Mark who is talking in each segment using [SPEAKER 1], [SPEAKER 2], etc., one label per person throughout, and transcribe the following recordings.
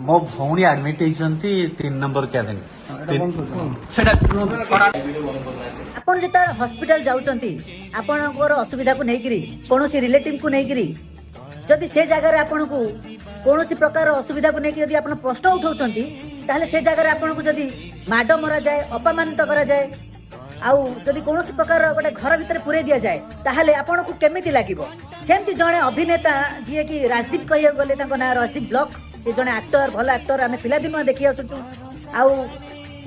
[SPEAKER 1] ମୋ ଭଉଣୀ ଆଡମିଟ୍ ହେଇଛନ୍ତି 3 ନମ୍ବର କ୍ୟାବିନ। ସେଟା
[SPEAKER 2] ଆପଣ ଯେତେବେଳେ ହସ୍ପିଟାଲ ଯାଉଛନ୍ତି, ଆପଣଙ୍କର ଅସୁବିଧାକୁ ନେଇକିରି, କୌଣସି ରିଲେଟିଭକୁ ନେଇକିରି, ଯଦି ସେ ଜାଗାରେ ଆପଣଙ୍କୁ କୌଣସି ପ୍ରକାର ଅସୁବିଧାକୁ ନେଇକି ଯଦି ଆପଣ ପ୍ରଶ୍ନ ଉଠାଉଛନ୍ତି, ତାହେଲେ ସେ ଜାଗାରେ ଆପଣଙ୍କୁ ଯଦି ମାଡ଼ ମରାଯାଏ, ଅପମାନିତ କରାଯାଏ ଆଉ ଯଦି କୌଣସି ପ୍ରକାର ଗୋଟେ ଘର ଭିତରେ ପୁରେଇ ଦିଆଯାଏ, ତାହେଲେ ଆପଣଙ୍କୁ କେମିତି ଲାଗିବ? ସେମିତି ଜଣେ ଅଭିନେତା, ଯିଏକି ରାଜଦୀପ କହିବାକୁ ଗଲେ ତାଙ୍କ ନାଁ ରାଜଦୀପ ବ୍ଲଗ। ସେ ଜଣେ ଆକ୍ଟର, ଭଲ ଆକ୍ଟର। ଆମେ ପିଲାଦିନୁ ଦେଖି ଆସୁଛୁ ଆଉ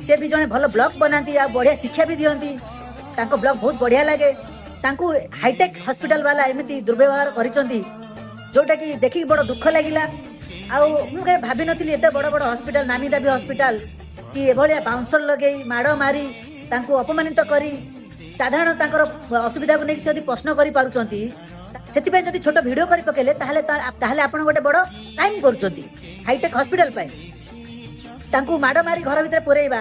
[SPEAKER 2] ସେ ବି ଜଣେ ଭଲ ବ୍ଲଗ ବନାନ୍ତି ଆଉ ବଢିଆ ଶିକ୍ଷା ବି ଦିଅନ୍ତି। ତାଙ୍କ ବ୍ଲଗ ବହୁତ ବଢିଆ ଲାଗେ। ତାଙ୍କୁ ହାଇଟେକ୍ ହସ୍ପିଟାଲ ବାଲା ଏମିତି ଦୁର୍ବ୍ୟବହାର କରିଛନ୍ତି, ଯୋଉଟା କି ଦେଖିକି ବଡ ଦୁଃଖ ଲାଗିଲା। ଆଉ ମୁଁ କେବେ ଭାବିନଥିଲି ଏତେ ବଡ ବଡ ହସ୍ପିଟାଲ, ନାମୀ ଦାମୀ ହସ୍ପିଟାଲ କି ଏଭଳିଆ ବାଉନ୍ସର ଲଗେଇ, ମାଡ଼ ମାରି, ତାଙ୍କୁ ଅପମାନିତ କରି, ସାଧାରଣ ତାଙ୍କର ଅସୁବିଧାକୁ ନେଇକି ସେ ଯଦି ପ୍ରଶ୍ନ କରିପାରୁଛନ୍ତି, ସେଥିପାଇଁ ଯଦି ଛୋଟ ଭିଡିଓ କରି ପକେଇଲେ, ତାହେଲେ ଆପଣ ଗୋଟେ ବଡ କ୍ରାଇମ୍ କରୁଛନ୍ତି ହାଇଟେକ୍ ହସ୍ପିଟାଲ ପାଇଁ। ତାଙ୍କୁ ମାଡ଼ ମାରି ଘର ଭିତରେ ପୁରେଇବା,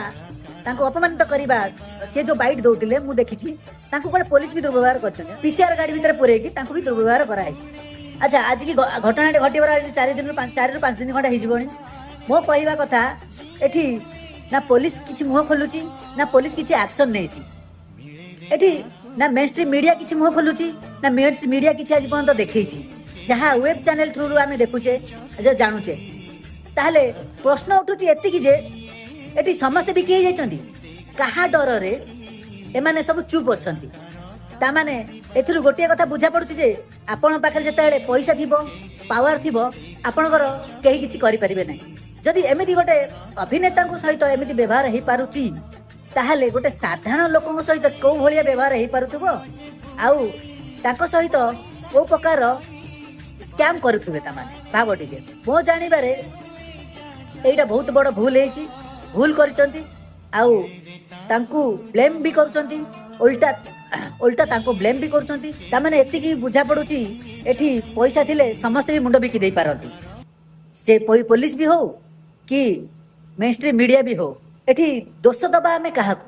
[SPEAKER 2] ତାଙ୍କୁ ଅପମାନିତ କରିବା, ସେ ଯୋଉ ବାଇଟ୍ ଦଉଥିଲେ ମୁଁ ଦେଖିଛି, ତାଙ୍କୁ କୁଆଡେ ପୋଲିସ ବି ଦୁର୍ବ୍ୟବହାର କରିଛନ୍ତି। ପିସିଆର ଗାଡି ଭିତରେ ପୁରେଇକି ତାଙ୍କୁ ବି ଦୁର୍ବ୍ୟବହାର କରାହେଇଛି। ଆଚ୍ଛା, ଆଜିକି ଘଟଣାଟି ଘଟିବାର ଆଜି 4 ଦିନରୁ 4ରୁ 5 ଦିନ ଖଣ୍ଡେ ହେଇଯିବଣି। ମୋ କହିବା କଥା, ଏଠି ନା ପୋଲିସ କିଛି ମୁହଁ ଖୋଲୁଛି, ନା ପୋଲିସ କିଛି ଆକ୍ସନ ନେଇଛି ଏଠି, ନା ମେନ୍ ଷ୍ଟ୍ରିମ୍ ମିଡିଆ କିଛି ମୁହଁ ଖୋଲୁଛି, ନା ମେନ୍ ଷ୍ଟ୍ରିମ୍ ମିଡିଆ କିଛି ଆଜି ପର୍ଯ୍ୟନ୍ତ ଦେଖେଇଛି, ଯାହା ୱେବ୍ ଚ୍ୟାନେଲ ଥ୍ରୁରୁ ଆମେ ଦେଖୁଛେ ଯେ ଜାଣୁଛେ। ତାହେଲେ ପ୍ରଶ୍ନ ଉଠୁଛି ଏତିକି ଯେ ଏଠି ସମସ୍ତେ ବିକି ହେଇଯାଇଛନ୍ତି। କାହା ଡରରେ ଏମାନେ ସବୁ ଚୁପ୍ ଅଛନ୍ତି? ତାମାନେ ଏଥିରୁ ଗୋଟିଏ କଥା ବୁଝା ପଡୁଛି ଯେ ଆପଣଙ୍କ ପାଖରେ ଯେତେବେଳେ ପଇସା ଥିବ, ପାୱାର ଥିବ, ଆପଣଙ୍କର କେହି କିଛି କରିପାରିବେ ନାହିଁ। ଯଦି ଏମିତି ଗୋଟେ ଅଭିନେତାଙ୍କ ସହିତ ଏମିତି ବ୍ୟବହାର ହେଇପାରୁଛି, ତାହେଲେ ଗୋଟେ ସାଧାରଣ ଲୋକଙ୍କ ସହିତ କୋଉ ଭଳିଆ ବ୍ୟବହାର ହେଇପାରୁଥିବ ଆଉ ତାଙ୍କ ସହିତ କୋଉ ପ୍ରକାର ସ୍କାମ୍ କରୁଥିବେ, ତାମାନେ ଭାବ ଟିକେ। ମୋ ଜାଣିବାରେ ଏଇଟା ବହୁତ ବଡ ଭୁଲ ହେଇଛି, ଭୁଲ କରିଛନ୍ତି ଆଉ ତାଙ୍କୁ ବ୍ଲେମ୍ ବି କରୁଛନ୍ତି। ଓଲଟା ଓଲଟା ତାଙ୍କୁ ବ୍ଲେମ୍ ବି କରୁଛନ୍ତି। ତାମାନେ ଏତିକି ବୁଝା ପଡୁଛି, ଏଠି ପଇସା ଥିଲେ ସମସ୍ତେ ବି ମୁଣ୍ଡ ବିକି ଦେଇପାରନ୍ତି, ସେ ପୋଲିସ ବି ହଉ କି ମେନ୍ ଷ୍ଟ୍ରିମ୍ ମିଡିଆ ବି ହଉ। ଏଠି ଦୋଷ ଦବା ଆମେ କାହାକୁ?